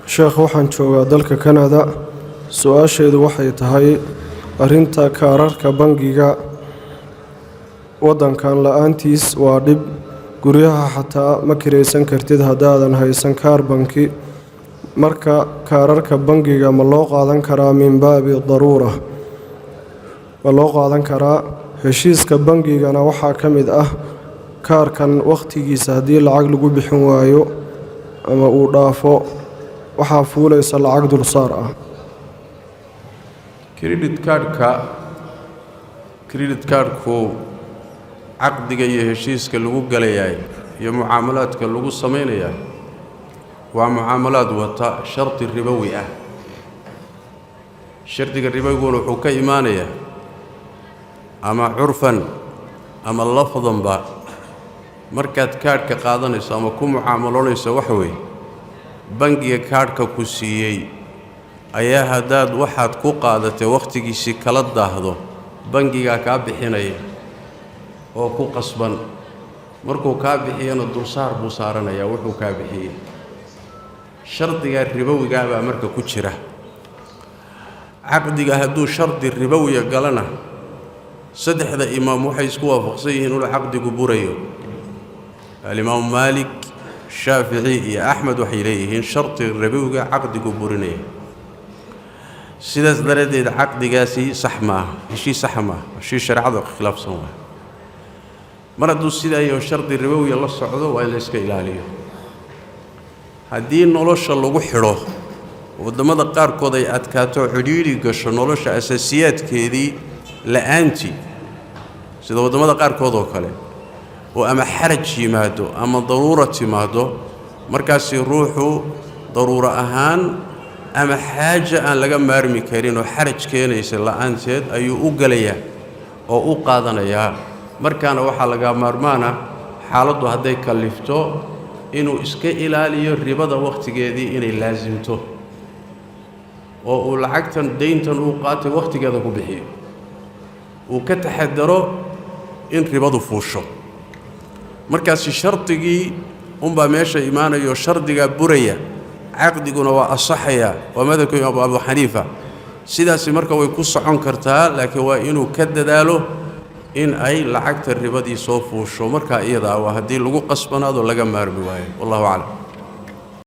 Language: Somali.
Sheekh, waxaan joogaa dalka Kanada. Su-aasheedu waxay tahay arrinta kaararka bangiga. Waddankan la-aantiis waa dhib. Guryaha xataa ma kiraysan kartid haddaadan haysan kaar banki. Marka kaararka bangiga ma loo qaadan karaa min baabi daruura? Ma loo qaadan karaa? Heshiiska bangigana waxaa ka mid ah kaarkan wakhtigiisa haddii lacag lagu bixin waayo ama uu dhaafo, waxaa fuulaysa lacag dulsaar ah. Credit cardka, credit cardku caqdiga iyo heshiiska lagu galayaay iyo mucaamalaadka lagu samaynayaa waa mucaamalaad wata shardi ribowi ah. Shardiga ribowiguna wuxuu ka imaanayaa ama curfan ama lafdanba. Markaad kaadhka qaadanayso ama ku mucaamaloonayso, waxa weeye bangiga kaadhka ku siiyey ayaa haddaad waxaad ku qaadatay wakhtigiisii kala daahdo, bangigaa kaa bixinaya oo ku qasban. Markuu kaa bixiyana, dulsaar buu saaranayaa wuxuu kaa bixiyey. Shardigaa ribowigaa baa marka ku jira caqdiga. Hadduu shardi ribowiya galana, saddexda imaam waxay isku waafaqsan yihiin inuu caqdigu burayo. Alimaamu Maalik, Shaafici iyo Axmed waxay leeyihiin shardiga ribowiga caqdigu burinaya. Sidaas daraaddeed caqdigaasi sax maaha, heshiis saxa maaha, heshiis shareecada khilaafsan waay. Mar hadduu sidaa yaho, shardi ribowiya la socdo, waa in la iska ilaaliyo. Haddii nolosha lagu xidho, waddamada qaarkood ay adkaato, cidhiidhi gasho nolosha asaasiyaadkeedii la'aantii, sida waddamada qaarkood oo kale, oo ama xaraj yimaado ama daruura timaado, markaasi ruuxu daruuro ahaan ama xaaja aan laga maarmi karin oo xaraj keenaysa la'aanteed ayuu u gelayaa oo u qaadanayaa. Markaana waxaa laga maarmaana, xaaladdu hadday kallifto, inuu iska ilaaliyo ribada wakhtigeedii inay laasimto, oo uu lacagtan dayntan uu qaatay wakhtigeeda ku bixiyo, uu ka taxadaro in ribadu fuusho. Markaasi shardigii unbaa meesha imaanayo, shardigaa buraya, caqdiguna waa asaxayaa. Waa madhabka Imaam Abu Xaniifa. Sidaasi marka way ku socon kartaa, laakiin waa inuu ka dadaalo in ay lacagta ribadii soo fuusho. Markaa iyadaa waa haddii lagu qasbanaado, laga maarmi waayo. Wallahu aclam.